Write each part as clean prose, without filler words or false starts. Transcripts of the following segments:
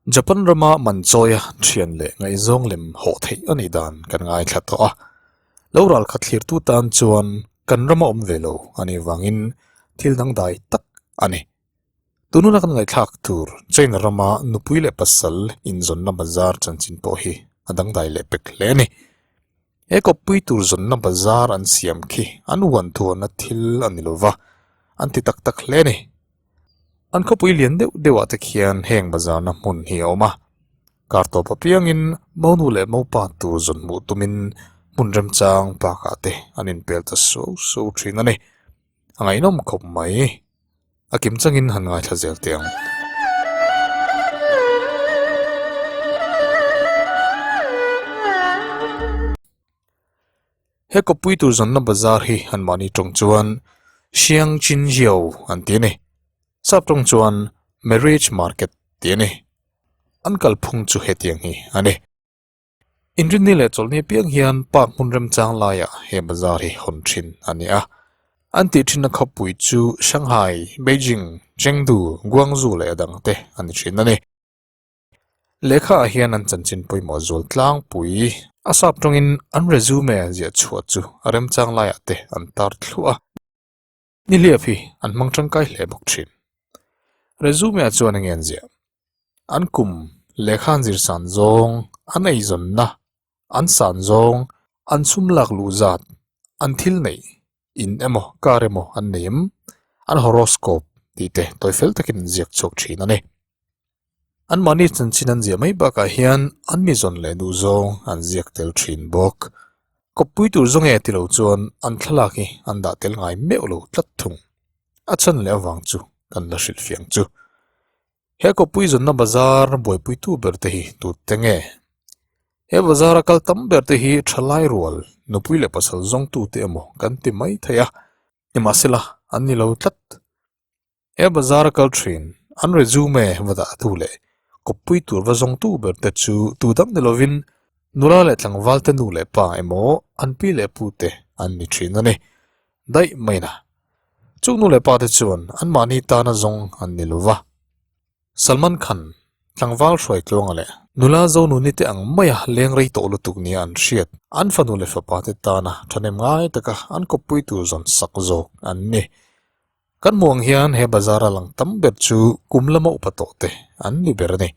Japan rama man chawia thian leh ngaihzawng lem hawh theih a nih dan kan ngaithla tawh a. Lo ral khat thlirtu tan chuan kan rama awm ve lo a nih vangin thil dangdai tak a ni. Tununa kan ngaihthlak tur China rama nupui leh pasal inzawnna bazar chanchin pawh hi a dangdai leh pek hle a ni. He kawppui tur zawnna bazar an siam khi an uan thuana thil a ni lova, an ti tak tak hle a ni. An khawpui lian deuh deuh ah te khian heng bazarna hmun hi a awm a, kar tawp apiangin monu leh mopa tur zawn hmuh tumin hmun remchang bakah te an inpel ta suau suau thin a ni. A ngaihnawm khawp mai. A kim changin han ngaithla zel teh ang. He kawppui tur zawnna bazar hi an mahni tawng chuan Xiang Chin Jiao an ti a ni. Sap tawng chuan Marriage Market ti a ni. An kalphung chu hetiang hi a ni. Inrinni leh chawlhni apiang hian park hmun remchang laiah he bazar hi hawn thin a ni a. An tih thinna khawpui chu Shanghai, Beijing, Chengdu, Guangzhou leh a dangte a ni thin a ni. Lehkha ah hian an chanchin pawimawh zual tlangpui a sap tawngin an resume ziah chhuah chu a remchang laiah te an tar thluah a. Nihliap hi an hmang tangkai hle bawk thin. Resume ah chuan enge an ziah? An kum lehkha an zir san zawng, an eizawnna, an san zawng, an chhum lak luh zat, an thil neih, in emaw car emaw an nei em, an horoscope tih te tawi fel takin an ziak chhuak thin a ni. An mahni chanchin an ziah mai bakah hian an mi zawn leh duh zawng an ziak tel thin bawk. Kawppui tur zawng e ti lo chuan an thlalak hi an dah tel ngai meuh lo tlat thung. A chhan leh avang chu kan la hrilh fiang chu. He kawppui zawnna bazar buaipuitu ber te hi tute nge? He bazara kal tam ber te hi thalai rual, nupui leh pasal zawngtute emaw kan ti mai thei a, nimahsela an ni lo tlat. He bazara kal thin, an resume va dah tu leh kawppui tur va zawngtu ber te chu tu dang ni lovin nula leh tlangval te nu leh pa emaw an pi leh pu te an ni thin a ni. Daih maina. Chung nu leh pa te chuan anmahni tana zawng an ni lo va. Salman Khan, tlangval hruai tluanga leh nula Zonuni te ang maia leng rei tawh lutuk nia an hriat, an fanu leh fapa te tana thahnem ngai taka an kawppui tur zawn sak zawk an ni. Kan hmuh ang hian he bazar a lang tam ber chu kum lama upa tawh te an ni ber a ni.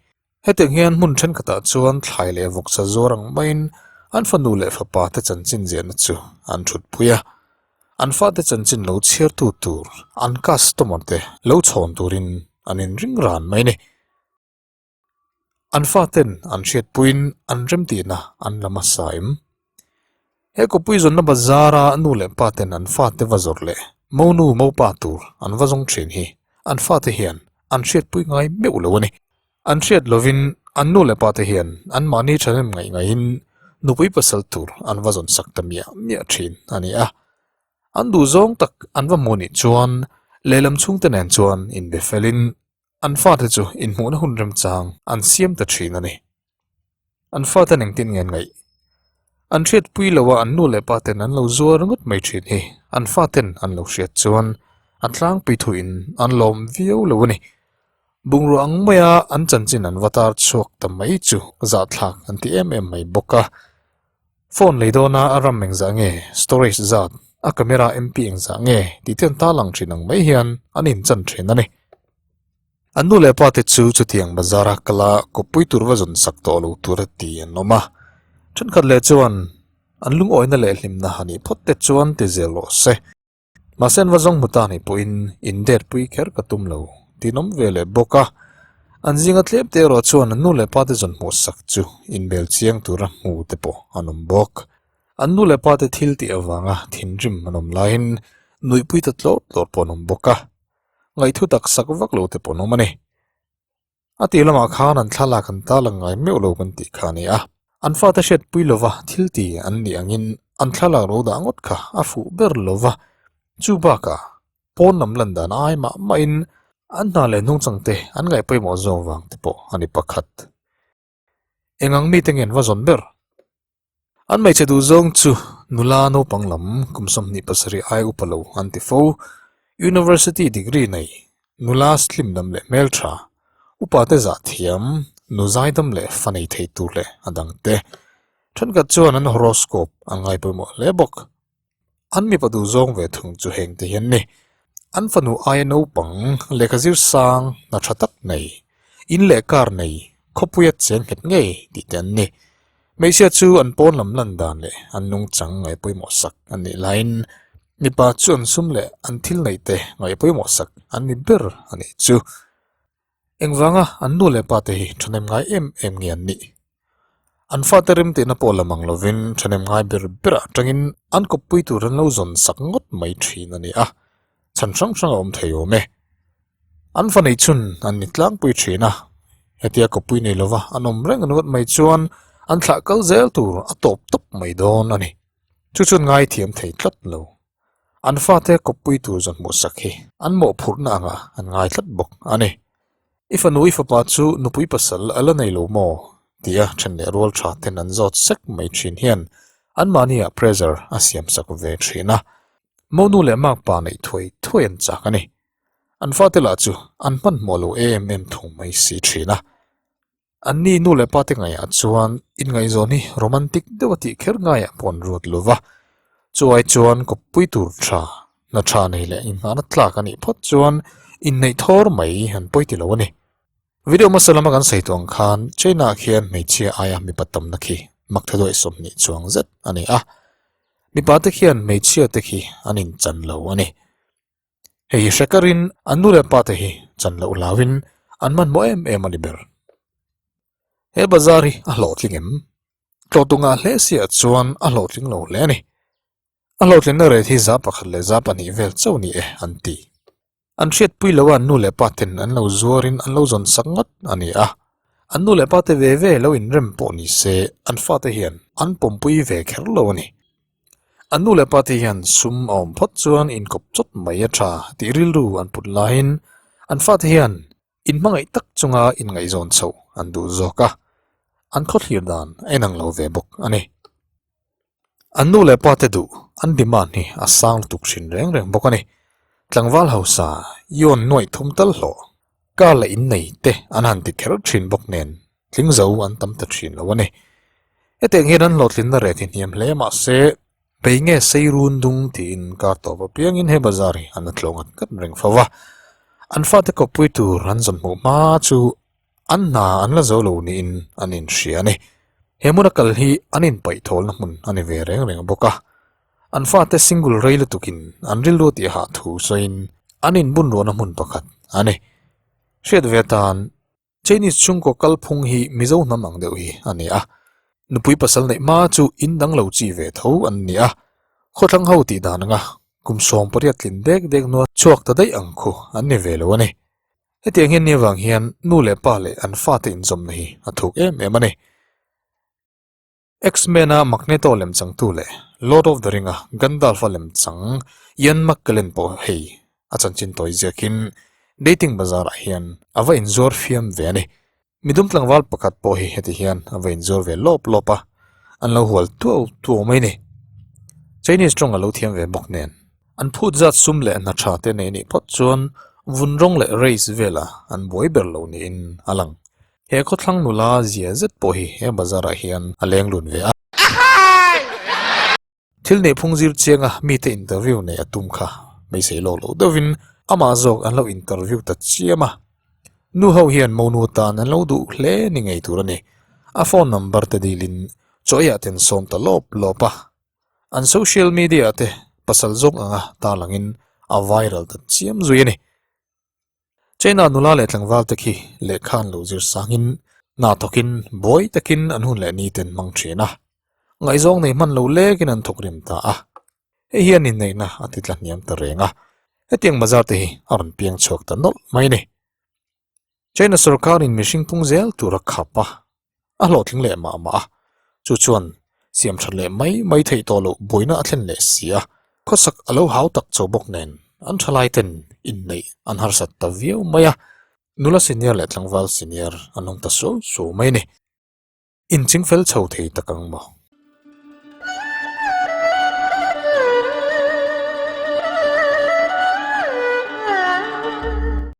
Hetiang hian hmun thenkhatah chuan thlai leh vawksa zuar ang maiin an fanu leh fapa te chanchin ziahna chu an thutpui a. An fate chanchin lo chhiartu tur an customer te lo chhawn turin an inring ran mai a ni. An faten an hriatpuiin an remtihna an la hmasa em? He kawpui zawnna bazara nu leh pa ten an fate va zawrh leh monu mopa tur an va zawng thin hi an fate hian an hriatpui ngai meuh lo a ni. An hriat lovin an nu leh pa te hian anmahni thahnem ngaih ngaihin nupui pasal tur an va zawn sak ta miah miah thin a ni a. An duhzawng tak an va hmuh nih chuan lehlam chhungte nen chuan inbe felin an fate chu inhmuhna hun remchang an siam ta thin a ni. An fate engtin nge an ngaih? An hriatpui lo a an nu leh pa ten an lo zuar ringawt mai thin hi an faten an lo hriat chuan a tlangpui thuin an lawm viau lo a ni. Bungrua ang maia an chanchin an va tar chhuak ta mai chu zahthlak an ti em em mai bawk a. Phone lei dawna a ram engzah nge, storage zat, a camera MP engzah nge tih te an tarlang thin ang mai hian an inchan thin a ni. An nu leh pa te chu chutiang bazara kala kawppui tur va zawn sak tawh lo tur a ti an awm a. Thenkhat leh chuan an lungawina leh hlimna a nih phawt te chuan ti zel rawh se. Mahse an va zawng hmu ta nih pawhin in det pui kher ka tum lo tih an awm ve leh bawk a. An zinga tlem te erawh chuan an nu leh pa te zawn hmuh sak chu inbel chiang tura hmu te pawh an awm bawk. An nu leh pa te thil tih avanga thinrim an awm laiin nuihpui ta tlawr tlawr pawh an awm bawk a. Ngaihthu tak sak vak lo te pawh an awm a ni. A tih lamah khan an thlalak an ta lang ngai meuh lo kan tih kha a ni a. An fate hriatpui lova thil ti an nih angin an thlalak ro dah ngawt kha a fuh ber lova. Chu bakah pawn lam lan dan ai mah mahin an hna leh hnungchang te an ngaih pawimawh zawng vang te pawh a ni pakhat. Eng ang mite nge an va zawn ber? An hmeichhe duh zawng chu nula naupang lam kum 27 ai upa lo an ti fo. University degree nei, nula slim lam leh hmeltha, upa te zah thiam, nu zaidam leh fa nei thei tur leh a dang te. Thenkhat chuan an horoscope an ngai pawimawh hle bawk. An mipa duh zawng ve thung chu heng te hian ni. An fanu aia naupang lehkha zir sang hna tha tak nei, in leh kar nei, khawpuia cheng nghet ngei tih te an ni. Hmeichhia chu an pawn lam lan dan leh an nungchang ngaih pawimawh sak an nih laiin mipa chu an sum leh an thil neih te ngaih pawimawh sak an ni ber a nih chu. Engvanga an nu leh pa te hi thahnem ngai em em nge an nih? An fate remtihna pawh la mang lovin thahnem ngai ber berah atangin an kawppui tur an lo zawn sak ngawt mai thin a ni a, chhan hrang hrang a awm thei awm e. An fa nei chhun an ni tlangpui thin a, hetia kawppui nei lova an awm reng ringawt mai chuan an thlah kal zel tur a tawp tawp mai dawn a ni. Chu chuan ngaithiam thei tlat lo. An fate kawppui tur zawn hmuh sak hi an mawhphurhna anga an ngai tlat bawk a ni. I fanu i fapa chu nupui pasal a la nei lo maw? tia then leh rual tha ten an zawt sek mai thin hian anmahniah pressure a siam sak ve thin a. Monu leh makpa neih thuai thuai an chak a ni. An fate lah chu an hmanhmawh lo em em thung mai si thin a. Anni nu leh pate ngaihah chuan inngaihzawn hi romantic deuh a tih kher ngaiah pawh an ruat lo va. Chuai chuan kawppui tur tha, hna tha nei leh inngahna tlak a nih phawt chuan inneih thawr mai an pawi ti lo a ni. Video hmasa lama kan sawi tawh ang khan China ah khian hmeichhia aia mipa tamna khi mak tha duai 20 chuang zet a ni a. Mipa te khian hmeichhia te khi an inchan lo a ni. Hei hi hre karin an nu leh pa te hi chan loh hlauin an hmanhmawh em em a ni ber. He bazar hi a hlawhtling em? Tlawhtunga hle siah chuan a hlawhtling lo hle a ni. A hlawhtlinna rate hi 1 leh 2% vel chauh ni e an ti. An hriatpui loa an nu leh pa ten an lo zuarin an lo zawn sak ngawt a ni a. An nu leh pa te ve ve lo inrem pawh ni se an fate hian an pawmpui ve kher lo a ni. An nu leh pa te hian sum a awm phawt chuan inkawp chawt mai a tha tih rilru an put laiin an fate hian inhmangaih tak chunga inngaihzawn chhoh an duh zawk a, an khawthlir dan a inang lo ve bawk a ni. An nu leh pa te duh an demand hi a sang lutuk thin reng reng bawk a ni. Tlangval hausa Yawn nuaih thum tal hlawh kar leh innei te an han ti kher thin bawk nen tling zo an tam ta thin lo a ni. Hetiang hian an hlawhtlinna reh hi hniam hle mah se, bei nge sei run dung tiin kar tawp apiangin he bazar hi an la tlawh ngat ngat reng fo va. An fate kawppui tur an zawn hmuh hma chu an hna an la zo lo niin an inhria a ni. He hmuna kal hi an inpaih thawlna hmun a ni ve reng reng bawk a. An fate single rei lutukin an rilru tih hah thu sawiin an inbun ruahna hmun pakhat a ni. Hriat ve atan Chinese chhungkaw kalphung hi Mizo hnam ang deuh hi a ni a, nupui pasal neih hma chu in dang lo chi ve tho an ni a, khawthlang ho tih dan anga kum 18 tlin dek dek nua chhuak ta daih ang khu an ni ve lo a ni. Hetiang hian ni avang hian nu leh pa leh an fate inzawmna hi a thuk em em a ni. X-Men-a Magneto lemchangtu leh Lord of the Ring-a Gandalf-a lemchang Ian McKellen pawh hei a chanchin tawi ziakin dating bazar-ah hian a va inzuar fiam ve a ni. Midum tlangval pakhat pawh hi heti hian a va inzuar ve lawp lawp a, an lo hual tuau tuau mai ni. Chinese tawng a lo thiam ve bawk nen. An phut zat sum leh hna tha te nei nih phawt chuan vun rawng leh race vela an buai ber lo niin a lang. He khawthlang nula zia zet pawh hi he bazar ah hian a leng lun ve a. Thil neihphung zir chianga mite interview nei a tum kha hmeisei lawk loh deuhin amah zawk an lo interview ta chiam a. Nu ho hian monu tan an lo duh hle ni ngei tur a ni. A phone number te dilin chaw eiah ten sawm ta lawp lawp a. An social media ah te pasal zawk anga tarlangin a viral ta chiam zui a ni. China nula leh tlangval te khi lehkha an lo zir sangin hna thawkin buai takin an hun leh ni ten hmang thin a, ngaihzawng nei hman lo lekin an thawk rim ta a, hei hian inneihna a ti tla hniam ta reng a, hetiang bazar te hi a rawn piang chhuak ta nawlh mai a ni. China sorkarin mihring pung zel tur a khap a, a hlawhtling leh mah mah a, chu chuan siam that leh mai mai theih tawh loh buaina a thlen leh si a, khawsak a lo hau tak cho bawk nen an thalai ten inneih an harsat ta viau mai a, nula senior leh tlangval senior an awm ta suau suau mai a ni. Inching fel chho thei tak ang maw?